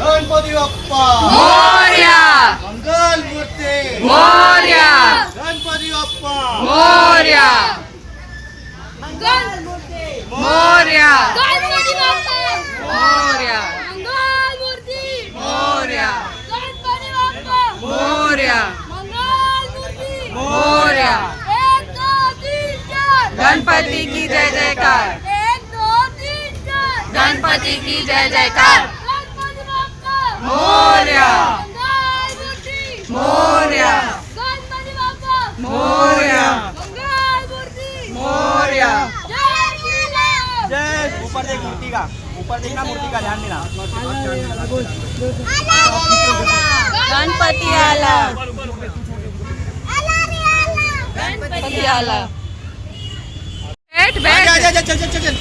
गणपती बाप्पा मोरया, मंगल मूर्ती मोरया, गणपती बाप्पा मोरया, मोरया, गणपती बाप्पा मोरया, मंगल मूर्ती मोरया, गणपती बाप्पा मोरया, मंगल मूर्ती मोरया। 1 2 3 4 गणपति की जय जयकार, 1 2 3 4 गणपति की जय जयकार। गणपती बाप्पा मोरया, मंगल मूर्ती मोरया, गणपती बाप्पा मोरया, मंगल मूर्ती मोरया। जय श्री राम। जय। ऊपर देख मूर्ति का, ऊपर देखना मूर्ति का, ध्यान देना। गणपति आला, गणपति आला। बैठ बैठ, जा जा चल चल चल चल।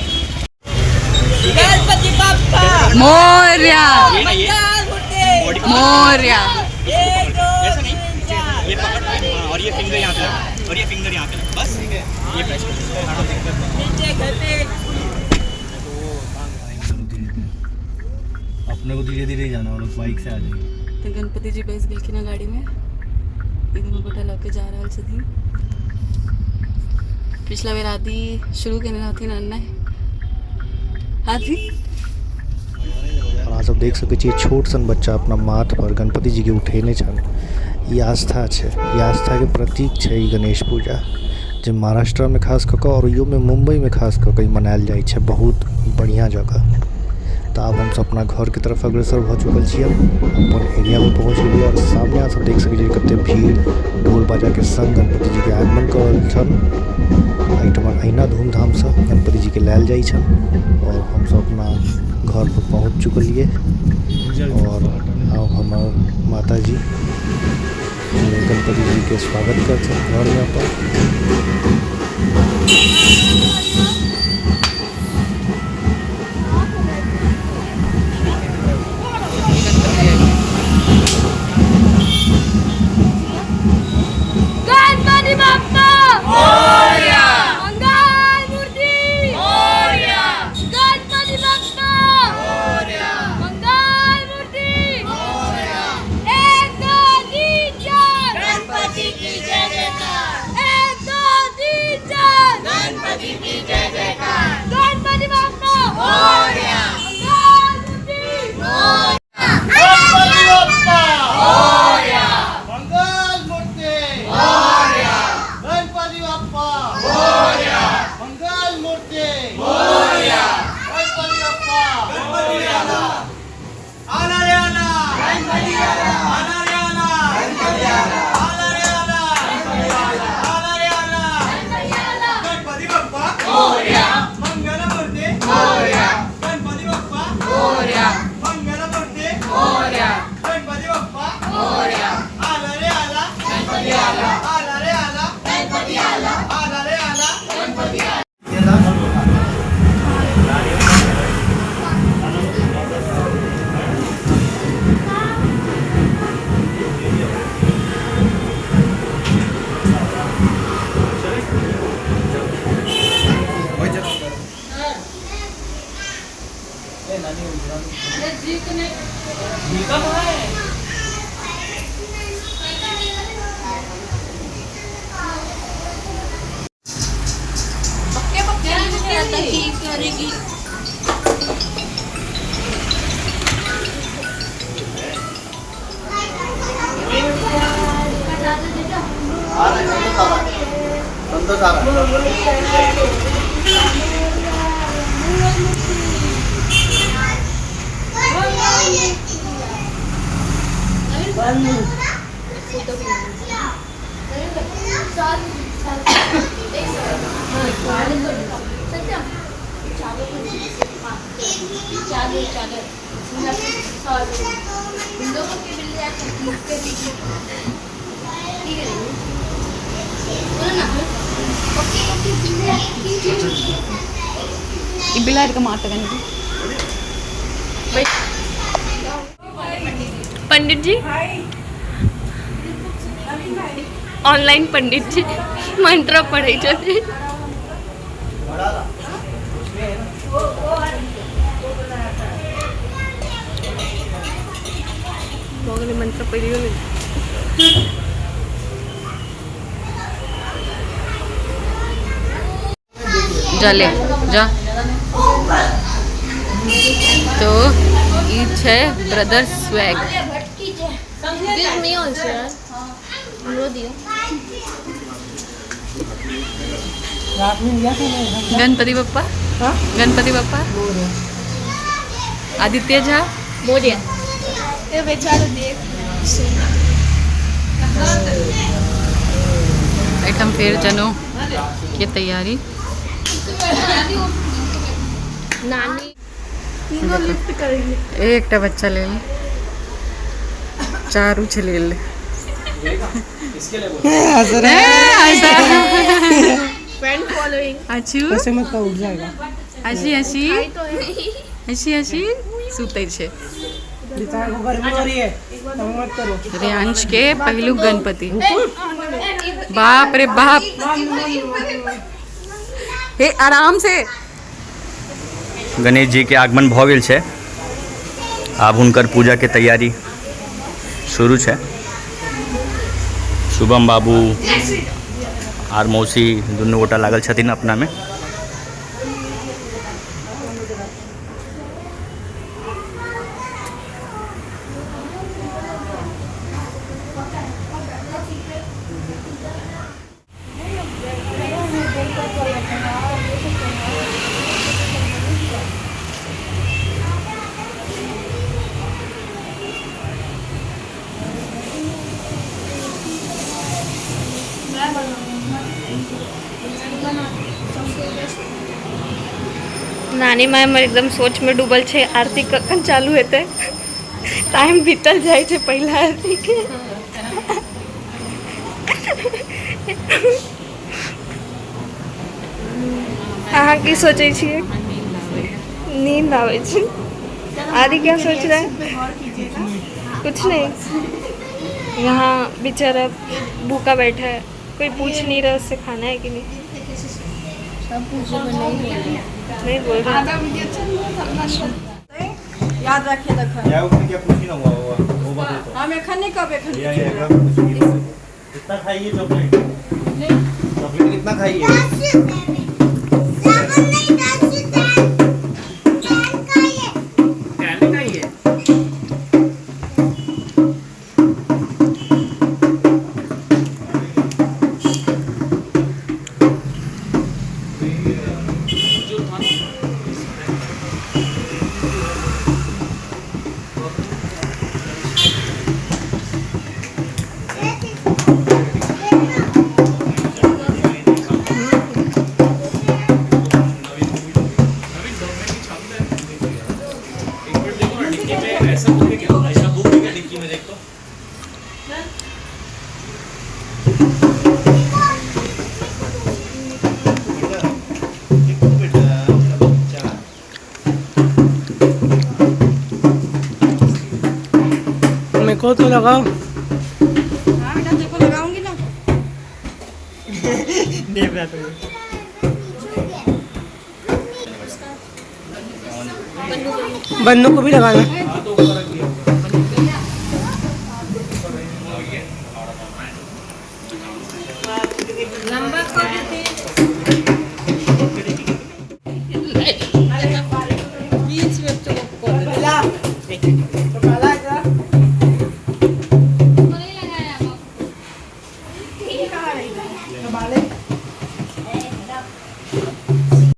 गणपती बाप्पा मोरया, मंगल मूर्ती मोरया। 1 2 ऐसा नहीं, 3 4 ये पकड़, हाँ, और ये फिंगर यहाँ पे लगा, और ये फिंगर यहाँ पे लगा, बस ये प्रेस कर। नीचे घर पे अपने को धीरे धीरे जाना, वो लोग बाइक से आ जाएंगे। तऽ गणपति जी बैस गेलखिन हँ गाड़ीमे, ई दुनू गोटा लऽ के जा रहल छथिन। पिछला बेर आदि शुरू केने रहथिन अननाइ आदि। और अहाँ सब देख सकै छियै, छोट सन बच्चा अपना माथ पर गणपति जी के उठेने छनि। ई आस्था छै, ई आस्थाके प्रतीक छै ई गणेश पूजा, जे महाराष्ट्रमे खास कऽ कऽ आओर ओहियोमे मुम्बईमे खास कऽ कऽ ई मनायल जाइ छै बहुत बढ़िआँ जकाँ। तऽ आब हमसब अपना घरके तरफ अग्रसर भऽ चुकल छियै, अपन एरियामे पहुँच गेलियै आओर सामने अहाँ सब देख सकै छियै कते भीड़ ढोल बाजाके संग गणपति जीके आगमन कऽ रहल छनि। एहिठमा अहिना धूमधामसँ गणपति जीके लायल जाइ छनि आओर हमसब अपना घरपर पहुँच चुकलियै आओर आब हमर माताजी गणपति जीके स्वागत करथिन घरमे अपन। गणपती बाप्पा मोरया, मंगल मूर्ती मोरया, गणपती बाप्पा मोरया, मंगल मूर्ती 1 2 3 4 गणपति की जय जयकार 1 2 3 4 गणपति की जय जयकार गणपती बाप्पा मोरया, मंगल मूर्ती गणपती बाप्पा मंगल मूर्ती गणपती बाप्पा मंगल मूर्ती गणपती बाप्पा गणपती आला, आला रे आला, गणपती आला, आला रे आला, गणपती आला, आला रे आला, गणपती आला, आला रे आला, गणपती बाप्पा मंगल मूर्ती गणपती बाप्पा मोरया, मंगल मूर्ती मोरया, गणपती बाप्पा मोरया, आला रे आला, गणपती आला, आला रे आला, गणपती आला, आला रे आला, गणपती आला। संतोष आ रहा है। चादर चादर। ई बिलाड़ि के मारतै कनि। पंडित जी, ऑनलाइन पंडित जी मंत्र पढ़ै छथिन। भऽ गेलै, मंत्र पढ़ि गेलै। जा ले जा। तो ई छै brother swag. Give me also यार, हमरो दियो। गणपति बप्पा, गणपति बप्पा, आदित्य झा। मोरिया ये बेचारा देख। एहिठाम फेर जनउ के तैयारी। नानी तीनों लिफ्ट करेंगे। एकटा बच्चा लेल, चारू छै लेल। Friend following. आछू ऐसे मत कहो, उठ जाएगा। हँसी हँसी हँसी हँसी सुतै छै। बेचारा को गर्मी हो रही है, तंग मत करो। रेयांश के पहिलुक गणपति। बाप रे बाप, हे आराम से। गणेश जी के आगमन भऽ गेल छै, आब हुनकर पूजा के तैयारी शुरू छै। शुभम बाबू आर मौसी दुनू गोटा लागल छथिन अपना में। नानी my हमर एकदम सोच में डूबल छै, आरती कखन चालू हेतै, टाइम बीतल जाइ छै पहिला आरती के। अहाँ की सोचै छियै? नींद आबै छै। आदि क्या सोच रहा है? कुछ नहीं। यहाँ बेचारा भूखा बैठा है, कोई पूछ नहीं रहा उससे खाना है कि नहीं। नहीं बोल रहा। याद रखिए तखन। क्या उसमें क्या पूछी ना हुआ वो बात तो। हम एखन नहीं कहब, एखन। या या कितना खाइए चॉकलेट? चॉकलेट कितना खाइए? मेरे को तो लगाओ। हाँ बेटा देखो लगाऊंगी ना। देख रहा था। बन्नू को भी लगाना।